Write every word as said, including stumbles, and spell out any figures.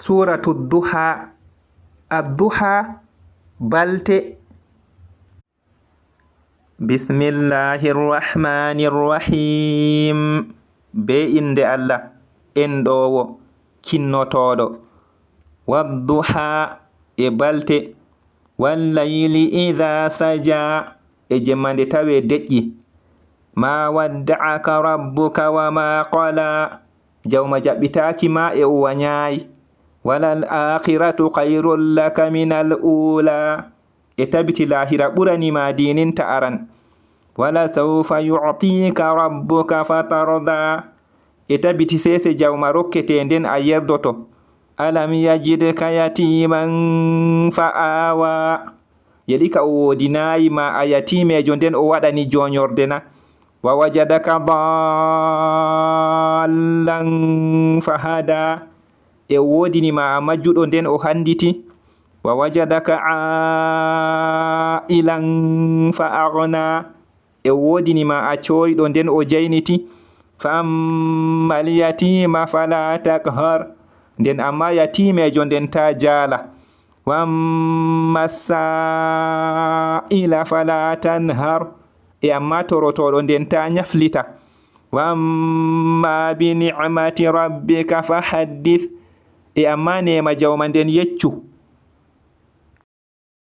Suuratu Duha. Adduha, balte. Bismillahir Rahmanir Rahim. Be innde Allah, enɗoowo, kinnotooɗo. Wadduha, e balte. Wallayli idha saja, e jemma nde tawee deƴƴi. Ma wadda'aka rabbuka wa ma qala, Jawma jaɓɓitaaki ma e o wanyaay. Walal akhiratu khayrun laka minal ula, e tabiti laahira ɓurani ma diininta aran. Wala sawfa yu'tika rabbuka fatarda, e tabiti seese Jawma rokkete nden a yerdoto. Alam yajidka yatiman fa awa, yeɗika o woodinaayi ma a yatiimeejo nden o waɗani joonyorde na? Wa wajadaka dallan fahada, e o woodini ma a majjuɗo nden o handiti. Wa wajadaka ailan fa aghna, e o woodini ma a cooyɗo nden o jayniti. Fa ammal yatima fala taqhar, nden amma yatiimeejo nden ta jaala. Wa amma sa'ila fala tanhar, e amma torotooɗo nden ta nyaflita. Wa amma bi ni'mati rabbika fa haddith, e amma neema Jawma nden yeccu.